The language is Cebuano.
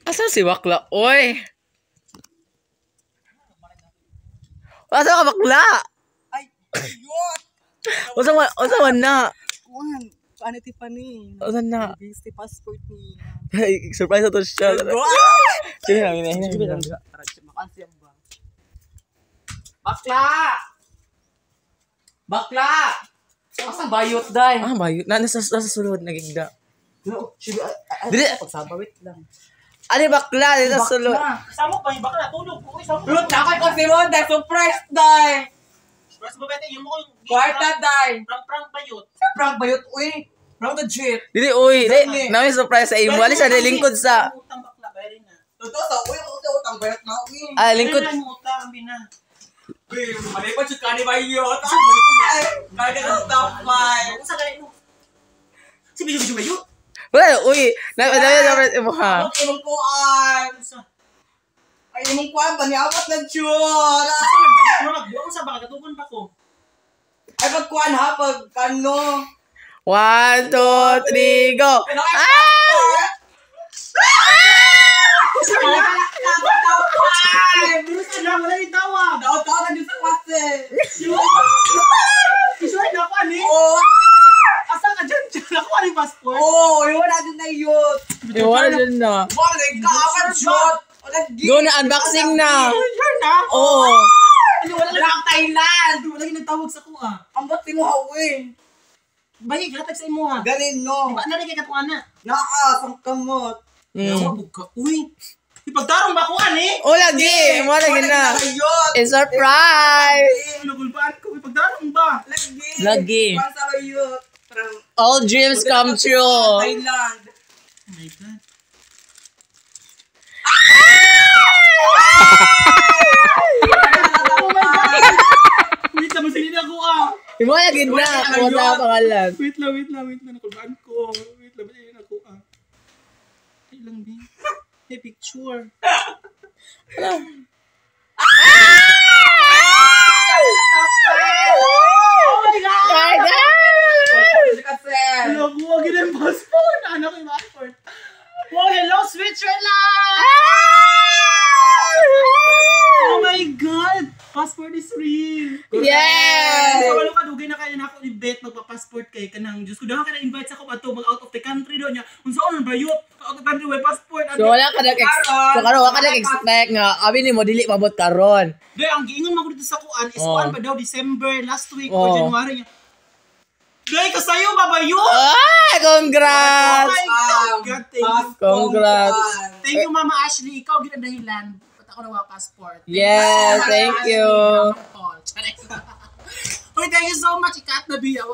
Asa si bakla? Oy! Asa ka, bakla? Ay, ayot! Unsa man na? Kuan, paano ti pani? Unsa na? Ti passport ni. Surprise na to siya. Sige lang, ina, ina, ina. Bakla! Bakla! Asa bayot day? Ah, bayo. Na, nasa sulod, nagigda. Dili Dili. pagsabawit lang. Ani bakla, nasa sulod. Samo pa yung bakla, tulog ko. Uy, samo. Rut na ako ko si Ron, day surprise day. Basta ba yung mo yung Kwarta day. Prank prank ba yun? Sa prank bayot uy. Prank the jeep. Dili, uy. Dili, namin surprise sa imo. Ali siya, dili, lingkod sa. Utang bakla, bayari na. Totoo sa uy, utang utang bayot na uy. Ah, lingkod. Bayari na yung utang, ambi na. Uy, mali pa jud kani bayot. Ay, kaya ka top 5. Unsa ganit mo? Si Bijo Bijo bayo? Wala, uy. Na, surprise imo ha. Ang imong kuan. Unsa? Ay, imong kuan ba niabot na jud. Unsa man ba? Ano magbuang sa baka katugon pa ko. Ay, pag kuan ha, pag ano. One, two, three, go! Ah! Pero sa lang wala yung tawa. Daw-daw na dyan sa klase. Isuway na ako ani. Oo, Asa ka dyan dyan ako ani passport. oo, yun na dyan na yun. Iwala dyan na. Wow, nagkaapat shot. Go na, unboxing na. Sure na. Oo. Ano wala Wala ang Thailand. wala yung nagtawag sa kuha. Ang ba't mo hawi? Bayi gatag sa imo ha. Ganin no. Ba na rin kay katuan na. Naa, ang kamot. Sabog ka. Uy. Ipagtarong ba ko ani? O, lagi. Mo lagi na. Ayot. It's surprise! Nagulbaan ko ipagtarong ba? Lagi. Lagi. Kuan sa bayot. All dreams come true. Thailand. Oh my God. Oh my God! Wait lang, masilin ako ah. Mo lagi na. Wala ang pangalan. Wait lang, wait lang, wait lang. Nakulbaan ko. Wait lang, masilin ako ah. Ay lang, Bing. May picture. Oh my God! My God! Kasi. Hello, kuha gina yung passport. Anak ko yung passport. Wow, hello, Switzerland! Oh my God! Passport is real! Yes! Wala ka dugay na kaya na ako ni Beth magpa-passport kay kanang Diyos ko dahil ka na invite sa ako ato mag out of the country do niya. Unsa on ba yun? Out of the country way passport. So wala ka nag so karon wala ka nag-expect nga abi nimo dili mabot karon. Di, ang giingon man ko dito sa kuan is Oh. kuan pa daw December last week or Oh. January niya. Dahil kasayo ba ba yun? Ah, Oh congrats! my God! God, thank you. Congrats. Thank you, Mama Ashley. Ikaw gid ang dahilan. Ba't ako nawa passport? Yes, thank you. Uy, thank you so much. Ikat na biya.